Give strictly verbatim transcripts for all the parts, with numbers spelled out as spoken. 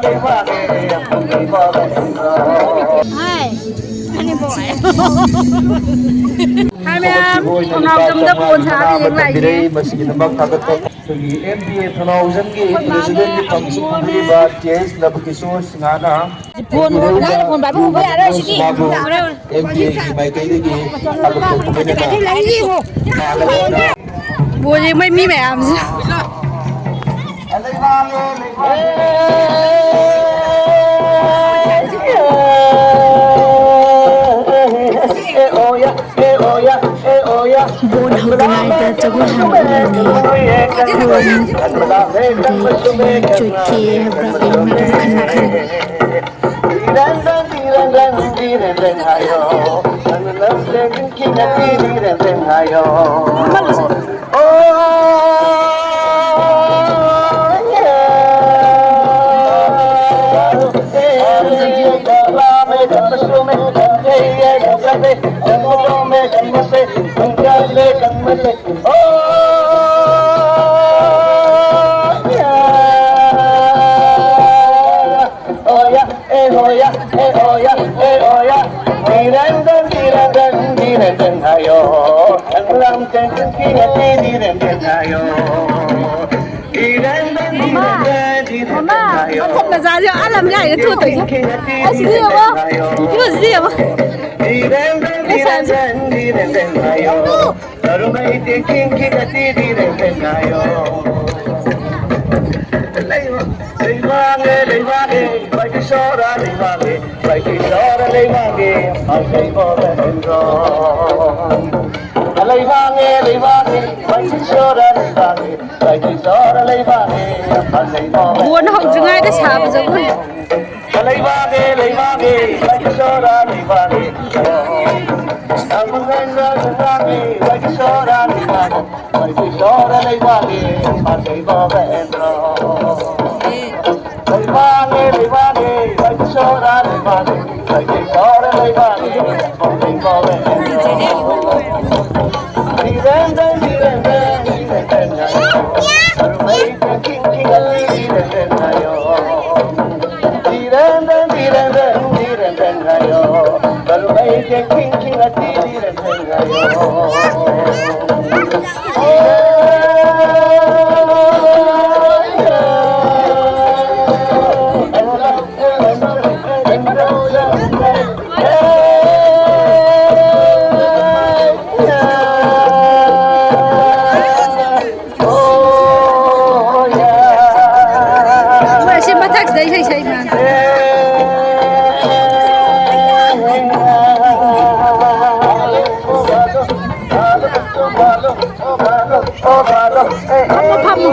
Hi. Hi, ꯃꯌꯥꯝ꯫ ꯊꯣꯡꯅꯥꯎ ꯆꯪꯕꯗ ꯕꯣꯟ ꯁꯥꯟꯅꯕ ꯌꯦꯡ ꯂꯥꯛꯏꯅꯦ꯫ ꯃꯁꯤꯒꯤꯗꯃꯛ ꯊꯥꯒꯠꯄ ꯑꯩꯈꯣꯏꯒꯤ M P A ꯊꯣꯡꯅꯥꯎꯖꯝꯒꯤ president ꯒꯤ ꯐꯝꯁꯨ ꯐꯝꯕꯤꯔꯤꯕ T H ꯂꯕꯀꯤꯁꯣꯔ ꯁꯤꯡꯍꯥꯅ ꯕꯣꯟ, ꯅꯪ ꯐꯣꯟ ꯄꯥꯏꯕ ꯎꯕ ꯌꯥꯔꯣꯏ ꯁꯤꯗꯤ꯫ ꯌꯥꯔꯣꯏ꯫ M P A ꯒꯤ ꯃꯥꯏꯀꯩꯗꯒꯤ ꯊꯥꯒꯠꯄ ꯂꯣꯏꯅꯅ ꯕꯣꯜ ꯌꯦꯡꯕꯩ ꯃꯤ ꯃꯌꯥꯝꯁꯦ꯫ ꯕꯣꯜ ꯍꯧꯗ꯭ꯔꯤꯉꯩꯗ ꯖꯒꯣꯏ ꯍꯥꯟꯅ ꯎꯠꯂꯤꯅꯦ꯫ ꯈꯣꯟ, ꯑꯗꯩ ꯆꯣꯏꯊꯦꯛꯑꯦ ꯍꯥꯏꯕ꯭ꯔꯥ ꯀꯩꯅꯣ ꯍꯥꯏꯕꯗꯣ ꯃꯈꯟ ꯃꯈꯟ꯫ ꯃꯃꯥ, ꯃꯃꯥ, ꯃꯊꯛ ꯃꯆꯥꯁꯦ ꯑꯥ ꯂꯝ ꯌꯥꯏꯗ ꯊꯣꯛꯇꯣꯏꯁꯦ꯫ ꯑꯁꯤꯗꯤ ꯌꯦꯡꯉꯣ, ꯌꯦꯡꯉꯣ, ꯁꯤꯗꯤ ꯌꯦꯡꯉꯣ꯫ ꯂꯩꯁꯥꯕꯤꯁꯦ꯫ ꯂꯩꯕꯥꯛꯅꯦ, ꯂꯩꯕꯥꯛꯅꯦ, ꯄꯥꯏꯕꯤꯁꯣꯔ ꯂꯩꯕꯥꯛꯅꯦ, ꯄꯥꯏꯕꯤꯁꯣꯔ ꯂꯩꯕꯥꯛꯅꯦ, ꯃꯥꯏꯀꯩ ꯄꯣꯝꯕ ꯂꯩꯕꯥꯛꯅꯦ, ꯂꯩꯕꯥꯛꯅꯦ, ꯄꯥꯏꯕꯤꯁꯣꯔ ꯂꯩꯕꯥꯛꯅꯦ, ꯄꯥꯏꯕꯤꯁꯣꯔ ꯂꯩꯕꯥꯛꯅꯦ, ꯃꯥꯏꯀꯩ ꯄꯣꯝꯕ ꯕꯣꯟ ꯍꯧꯗ꯭ꯔꯤꯉꯩꯗ ꯁꯥꯕ ꯖꯒꯣꯏ꯫ ꯂꯩꯕꯥꯛꯅꯦ, ꯂꯩꯕꯥꯛꯅꯦ, ꯄꯥꯏꯕꯤꯁꯣꯔ ꯂꯩꯕꯥꯛꯅꯦ, ꯂꯩꯕꯥꯛꯅꯦ, ꯄꯥꯏꯕꯤꯁꯣꯔ ꯂꯩꯕꯥꯛꯅꯦ, ꯃꯥꯏꯀꯩ ꯄꯣꯝꯕ ꯂꯩꯕꯥꯛꯅꯦ꯫ ꯍꯣꯏ, ꯁꯤ ꯃꯊꯛꯁꯤꯗ ꯏꯁꯩ ꯁꯛꯏ ꯃꯥꯅ꯫ ꯐꯝꯃꯣ, ꯐꯝꯃꯣ꯫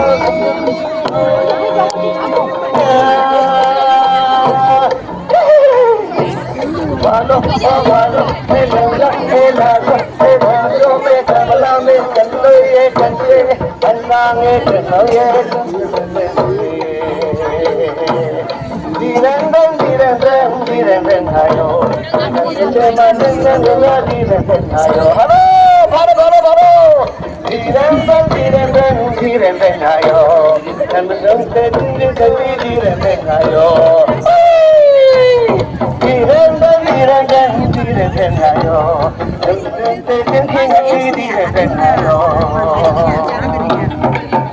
ꯍꯜꯂꯣ, ꯐꯔꯦ, ꯐꯔꯦ, ꯐꯔꯦ꯫ ꯙꯤꯔꯦꯟꯗ꯭ꯔ, ꯙꯤꯔꯦꯟꯗ꯭ꯔ, ꯙꯤꯔꯦꯟꯗ꯭ꯔ ꯍꯥꯏꯌꯣ꯫ ꯅꯪꯅ ꯅꯪ ꯆꯠꯅꯤꯡꯗꯦ ꯆꯠꯄꯤ ꯙꯤꯔꯦꯟꯗ꯭ꯔ ꯍꯥꯏꯌꯣ꯫ ꯙꯤꯔꯦꯟꯗ꯭ꯔ, ꯙꯤꯔꯦꯟꯗ꯭ꯔ, ꯙꯤꯔꯦꯟꯗ꯭ꯔ ꯍꯥꯏꯌꯣ꯫ ꯅꯪꯅ ꯅꯪ ꯆꯠꯅꯤꯡꯗꯦ ꯆꯠꯄꯤ ꯙꯤꯔꯦꯟꯗ꯭ꯔ ꯍꯥꯏꯌꯣ꯫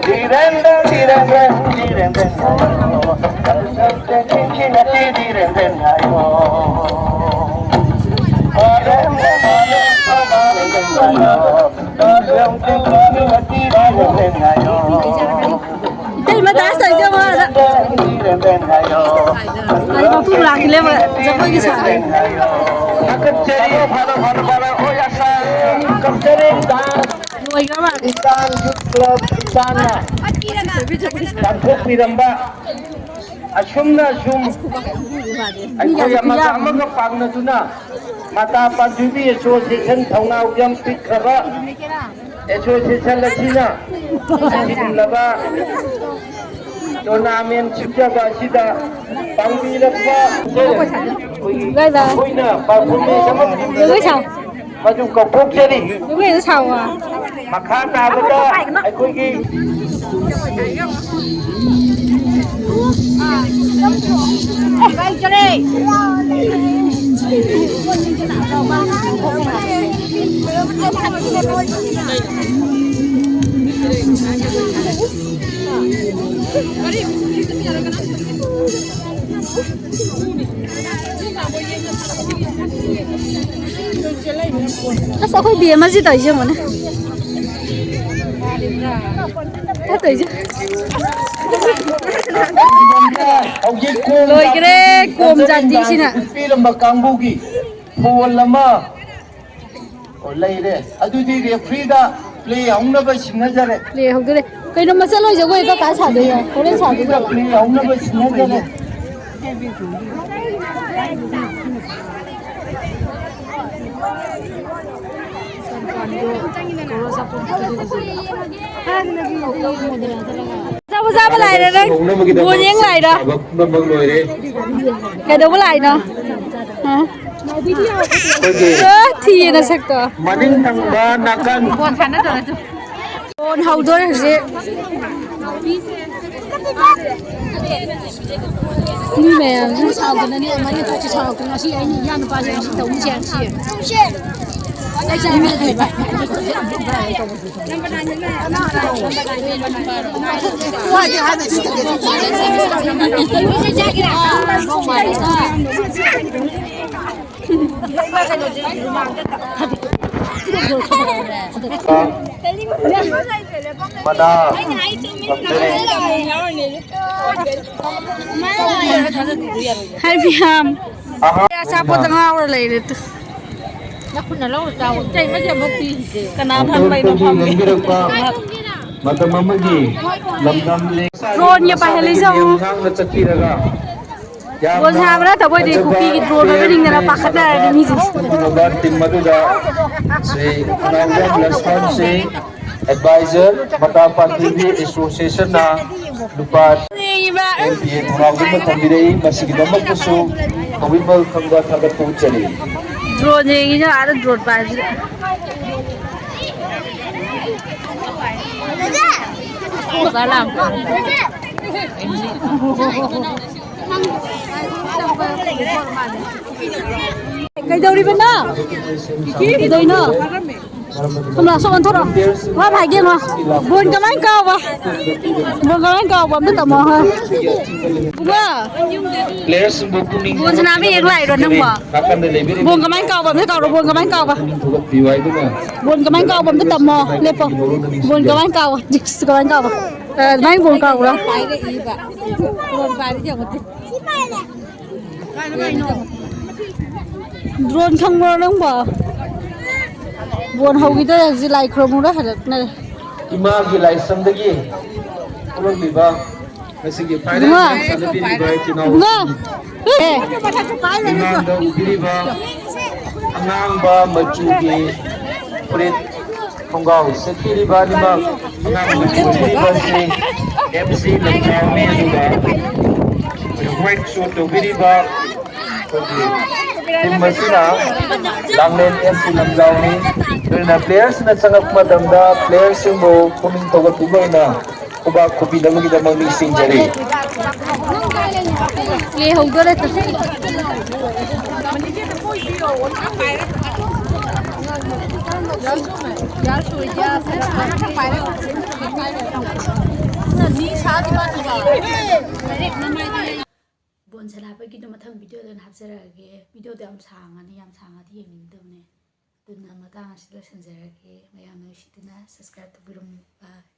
ꯙꯤꯔꯦꯟꯗ꯭ꯔ, ꯙꯤꯔꯦꯟꯗ꯭ꯔ, ꯙꯤꯔꯦꯟꯗ꯭ꯔ ꯍꯥꯏꯌꯣ꯫ ꯅꯪꯅ ꯅꯪ ꯆꯠꯅꯤꯡꯗꯦ ꯆꯠꯄꯤ ꯙꯤꯔꯦꯟꯗ꯭ꯔ ꯍꯥꯏꯌꯣ꯫ ꯏꯇꯩꯃ dance ꯇꯧꯔꯤꯁꯦ ꯌꯦꯡꯉꯣ ꯑꯥꯗ꯫ ꯑꯗ ꯃꯄꯨ ꯂꯥꯛꯈꯤꯂꯦꯕ ꯖꯒꯣꯏꯒꯤ ꯁꯥꯕ꯫ ꯊꯥꯒꯠꯆꯔꯤ꯫ ꯐꯔꯣ, ꯐꯔꯣ, ꯐꯔꯣ꯫ ꯍꯣꯏ, ꯑꯁꯥ꯫ ꯀꯞꯆꯔꯤ꯫ ꯂꯣꯏꯈ꯭ꯔ ꯃꯥꯜꯂꯦ꯫ ꯏꯇꯥꯟ Youth Club ꯏꯇꯥꯟꯅ ꯄꯥꯡꯊꯣꯛꯄꯤꯔꯝꯕ ꯑꯁꯨꯝꯅ ꯁꯨꯝ ꯑꯩꯈꯣꯏ ꯑꯃꯒ ꯑꯃꯒ ꯄꯥꯡꯅꯗꯨꯅ ꯃꯇꯥ ꯄꯥꯟꯖꯨꯕꯤ Association ꯊꯧꯅꯥ ꯎꯌꯥꯝ ꯄꯤꯛꯈ꯭ꯔꯕ Association ꯑꯁꯤꯅ ꯁꯤꯟꯂꯕ tournament ꯁꯤꯟꯖꯕ ꯑꯁꯤꯗ ꯄꯥꯡꯕꯤꯔꯛꯄ ꯑꯩꯈꯣꯏꯅ performance ꯑꯃ ꯃꯗꯨ ꯀꯧꯊꯣꯛꯆꯔꯤ꯫ ꯃꯈꯥ ꯇꯥꯕꯗ ꯑꯩꯈꯣꯏꯒꯤ ꯑꯁ, ꯑꯩꯈꯣꯏ ꯕꯦꯝꯃꯁꯤ ꯇꯧꯔꯤꯁꯦ ꯌꯦꯡꯉꯨꯅꯦ꯫ ꯈꯔ ꯇꯧꯔꯤꯁꯦ꯫ ꯍꯧꯖꯤꯛ ꯀꯣꯝ ꯂꯣꯏꯈ꯭ꯔꯦ, ꯀꯣꯝ ꯖꯥꯇꯤꯁꯤꯅ꯫ ꯎꯠꯄꯤꯔꯝꯕ ꯀꯥꯡꯕꯨꯒꯤ ꯐꯣꯜ ꯑꯃ ꯑꯣ, ꯂꯩꯔꯦ꯫ ꯑꯗꯨꯗꯤ ꯔꯦꯐ꯭ꯔꯤꯗ ꯄ꯭ꯂꯦ ꯍꯧꯅꯕ ꯁꯤꯟꯅꯖꯔꯦ꯫ ꯄ꯭ꯂꯦ ꯍꯧꯗꯣꯔꯦ꯫ ꯀꯩꯅꯣ, ꯃꯆꯠꯂꯣꯏ ꯖꯒꯣꯏ ꯀꯀꯥ ꯁꯥꯗꯣꯏꯅꯣ? ꯍꯣꯔꯦꯟ ꯁꯥꯗꯣꯏ ꯖꯥꯠꯂꯣ? ꯄ꯭ꯂꯦ ꯍꯧꯅꯕ ꯁꯤꯟꯅꯖꯔꯦ꯫ ꯆꯥꯕ ꯆꯥꯕ ꯂꯥꯛꯏꯔ ꯅꯪ? ꯕꯣꯜ ꯌꯦꯡ ꯂꯥꯛꯏꯔ? ꯄꯨꯝꯅꯃꯛ ꯂꯣꯏꯔꯦ꯫ ꯀꯩꯗꯧꯕ ꯂꯥꯛꯏꯅꯣ? ꯍꯥ? ꯑꯩꯈꯣꯏꯒꯤ ꯑ, ꯊꯤꯌꯦ ꯅꯁꯛꯇꯣ꯫ ꯃꯅꯤꯡ ꯊꯪꯕ ꯅꯥꯀꯟ꯫ ꯕꯣꯜ ꯍꯧꯗꯣꯔꯦ ꯍꯧꯖꯤꯛ꯫ ꯃꯤ ꯃꯌꯥꯝꯁꯤꯅ ꯁꯥꯎꯗꯅꯅꯦ, ꯃꯔꯤ ꯊꯣꯛꯁꯤ ꯁꯥꯎꯔꯛꯇꯅ ꯉꯁꯤ ꯑꯩꯅ ꯏꯌꯥ ꯅꯨꯄꯥꯁꯦ ꯉꯁꯤ ꯇꯧꯅꯤꯁꯦ ꯉꯁꯤ꯫ ꯃꯅꯥ ꯐꯪꯖꯔꯤ꯫ ꯍꯥꯏꯕꯤꯌꯥꯝ꯫ ꯑꯍꯥ-, ꯑꯆꯥꯄꯣꯠꯇ ꯉꯥꯎꯔ ꯂꯩꯔꯦ ꯇꯨ꯫ ꯅꯈꯨꯠꯅ ꯂꯧꯔ ꯆꯥꯎ꯫ ꯀꯩ ꯃꯆꯦ ꯑꯃꯨꯛ ꯄꯤꯔꯤꯁꯦ? ꯀꯅꯥ ꯐꯪꯕꯩꯅꯣ ꯑꯣꯇꯣꯝꯇꯒꯤ ꯐꯝꯃꯤ? ꯂꯦꯡꯕꯤꯔꯛꯄ ꯃꯇꯝ ꯑꯃꯒꯤ ꯂꯝꯗꯝ ꯂꯦꯡ-, ꯗ꯭ꯔꯣꯟꯒ ꯄꯥꯏꯍꯜꯂꯤꯁꯦ ꯃꯁꯥꯗꯒꯤ ꯑꯃꯨꯛ꯫ ꯂꯦꯝ ꯊꯥꯡꯅ ꯆꯠꯄꯤꯔꯒ ꯕꯣꯜ ꯁꯥꯕ ꯅꯠꯇꯕ ꯑꯣꯏꯗꯤ ꯐꯖꯕ ꯀꯨꯀꯤꯒꯤ ꯗ꯭ꯔꯣꯟ ꯑꯣꯏꯕ ꯅꯤꯡꯗꯅ ꯄꯥꯈꯠꯅꯔꯅꯤ ꯃꯤꯁꯤꯡꯁꯦ꯫ ꯑꯗꯨꯒꯨꯝꯂꯕ ꯇꯤꯝ ꯑꯗꯨꯗ ꯁ꯭ꯔꯤ ꯈꯅꯥꯎꯖꯥꯝ ꯂꯁꯥꯟ ꯁꯤꯡ, ꯑꯦꯗꯚꯥꯏꯖꯔ, ꯃꯇꯥ ꯄꯥꯟꯊꯣꯏꯕꯤ ꯑꯦꯁꯣꯁꯤꯌꯦꯁꯟꯅ ꯂꯨꯄꯥ ꯌꯦꯡꯉꯤꯕ꯫ ꯑꯦꯝ ꯄꯤ ꯑꯦ ꯈꯣꯡꯅꯥꯎꯖꯝꯅ ꯊꯝꯕꯤꯔꯛꯏ꯫ ꯃꯁꯤꯒꯤꯗꯃꯛꯇꯁꯨ ꯇꯧꯕꯤꯃꯜ ꯈꯪꯕ ꯊꯥꯒꯠꯄ ꯎꯠꯆꯔꯤ꯫ ꯗ꯭ꯔꯣꯟ ꯌꯦꯡꯉꯤꯅ ꯑꯥꯗ ꯗ꯭ꯔꯣꯟ ꯄꯥꯏꯕꯁꯤꯗ꯫ ꯀꯩꯗꯧꯔꯤꯕꯅꯣ? ꯀꯩꯗꯧꯔꯤꯅꯣ? ꯁꯣꯝ ꯂꯥꯛꯑꯣ, ꯁꯣꯝ ꯑꯣꯟꯊꯣꯔꯛꯑꯣ꯫ ꯋꯥ ꯑꯃ ꯍꯥꯏꯒꯦ ꯌꯦꯡꯉꯣ꯫ ꯕꯣꯟ ꯀꯃꯥꯏꯅ ꯀꯥꯎꯕ? ꯕꯣꯟ ꯀꯃꯥꯏꯅ ꯀꯥꯎꯕ ꯑꯝꯇ ꯇꯝꯃꯣ꯫ ꯍꯣꯏ꯫ ꯏꯕꯨꯡꯉꯣ꯫ Playerꯁꯤꯡꯕꯨ ꯄꯨꯛꯅꯤꯡ ꯕꯣꯟ ꯁꯥꯟꯅꯕ ꯌꯦꯡ ꯂꯥꯛꯏꯔꯣ ꯅꯪꯕꯣ? ꯅꯥꯀꯟꯗ ꯂꯩꯕꯤꯔꯤꯕ ꯕꯣꯟ ꯀꯃꯥꯏꯅ ꯀꯥꯎꯕ ꯑꯝꯇ ꯀꯥꯎꯔꯣ, ꯕꯣꯟ ꯀꯃꯥꯏꯅ ꯀꯥꯎꯕ? ꯄꯨꯛꯅꯤꯡ ꯊꯧꯒꯠꯄꯤꯌꯨ ꯍꯥꯏꯗꯨꯅ ꯕꯣꯟ ꯀꯃꯥꯏꯅ ꯀꯥꯎꯕ ꯑꯝꯇ ꯇꯝꯃꯣ, ꯂꯦꯞꯄꯣ꯫ ꯕꯣꯟ ꯀꯃꯥꯏꯅ ꯀꯥꯎꯕ? ꯖꯤꯛꯁ ꯀꯃꯥꯏꯅ ꯀꯥꯎꯕ? ꯑ, ꯑꯗꯨꯃꯥꯏꯅ ꯕꯣꯟ ꯀꯥꯎꯕ꯭ꯔꯥ? ꯄꯥꯏꯔꯛꯏꯕ꯫ ꯕꯣꯟ ꯄꯥꯏꯔꯤꯁꯦ ꯌꯦꯡꯉꯨ꯫ ꯗ꯭ꯔꯣꯟ ꯈꯪꯕ꯭ꯔꯣ ꯅꯪꯕꯣ? ꯕꯣꯟ ꯍꯧꯈꯤꯗꯣꯔꯦ ꯍꯧꯖꯤꯛ, ꯂꯥꯏ ꯈꯨꯔꯨꯝꯃꯨꯔ ꯍꯜꯂꯛꯅꯔꯦ꯫ ꯏꯃꯥꯒꯤ ꯂꯥꯏꯁꯪꯗꯒꯤ ꯊꯣꯛꯂꯛꯂꯤꯕ ꯉꯁꯤꯒꯤ ꯐꯥꯏꯅꯦꯜ ꯏꯕꯨꯡꯉꯣ! ꯃꯦꯠꯆ ꯁꯥꯟꯅꯕꯤꯔꯤꯕ ꯏꯆꯤꯟ ꯏꯅꯥꯎ ꯏꯕꯨꯡꯉꯣ! ꯑꯦ! ꯏꯃꯥꯡꯗ ꯎꯕꯤꯔꯤꯕ ꯑꯉꯥꯡꯕ ꯃꯆꯨꯒꯤ ꯐꯨꯔꯤꯠ ꯈꯣꯡꯒ꯭ꯔꯥꯎ ꯁꯦꯠꯄꯤꯔꯤꯕ ꯑꯅꯤꯃꯛ ꯑꯉꯥꯡꯕ ꯃꯆꯨ ꯑꯣꯏꯕꯤꯔꯤꯕ ꯑꯁꯤ ꯑꯦꯐ ꯁꯤ ꯂꯝꯖꯥꯎꯅꯤ, ꯑꯗꯨꯒ ꯋꯥꯏꯠ ꯁꯨꯠ ꯇꯧꯕꯤꯔꯤꯕ ꯑꯩꯈꯣꯏꯒꯤ ꯇꯤꯝ ꯑꯁꯤꯅ ꯂꯥꯡꯂꯦꯟ ꯑꯦꯐ ꯁꯤ ꯂꯝꯖꯥꯎꯅꯤ꯫ ꯑꯗꯨꯅ ꯄ꯭ꯂꯦꯌꯔꯁꯤꯡꯅ ꯆꯪꯂꯛꯄ ꯃꯇꯝꯗ ꯄ꯭ꯂꯦꯌꯔꯁꯤꯡꯕꯨ ꯄꯨꯛꯅꯤꯡ ꯊꯧꯒꯠꯄꯤꯕ ꯑꯣꯏꯅ ꯈꯨꯕꯥꯛ ꯈꯨꯕꯤꯅꯕꯒꯤꯗꯃꯛ ꯅꯤꯡꯁꯤꯡꯖꯔꯤ꯫ ꯌꯦꯡꯍꯧꯗꯣꯔꯦ ꯇꯨ꯫ ꯕꯣꯟ ꯁꯥꯟꯅꯕꯒꯤꯗꯣ ꯃꯊꯪ ꯚꯤꯗꯤꯑꯣꯗ ꯑꯣꯏꯅ ꯍꯥꯞꯆꯔꯛꯑꯒꯦ꯫ ꯚꯤꯗꯤꯑꯣꯗꯣ ꯌꯥꯝ ꯁꯥꯡꯉꯅꯤ, ꯌꯥꯝ ꯁꯥꯡꯉꯗꯤ ꯌꯦꯡꯅꯤꯡꯗꯕꯅꯦ꯫ ꯑꯗꯨꯅ ꯃꯇꯥꯡ ꯑꯁꯤꯗ ꯂꯣꯏꯁꯤꯟꯖꯔꯒꯦ꯫ ꯃꯌꯥꯝꯅ ꯅꯨꯡꯁꯤꯗꯨꯅ subscribe ꯇꯧꯕꯤꯔꯝꯃꯨ꯫ Bye꯫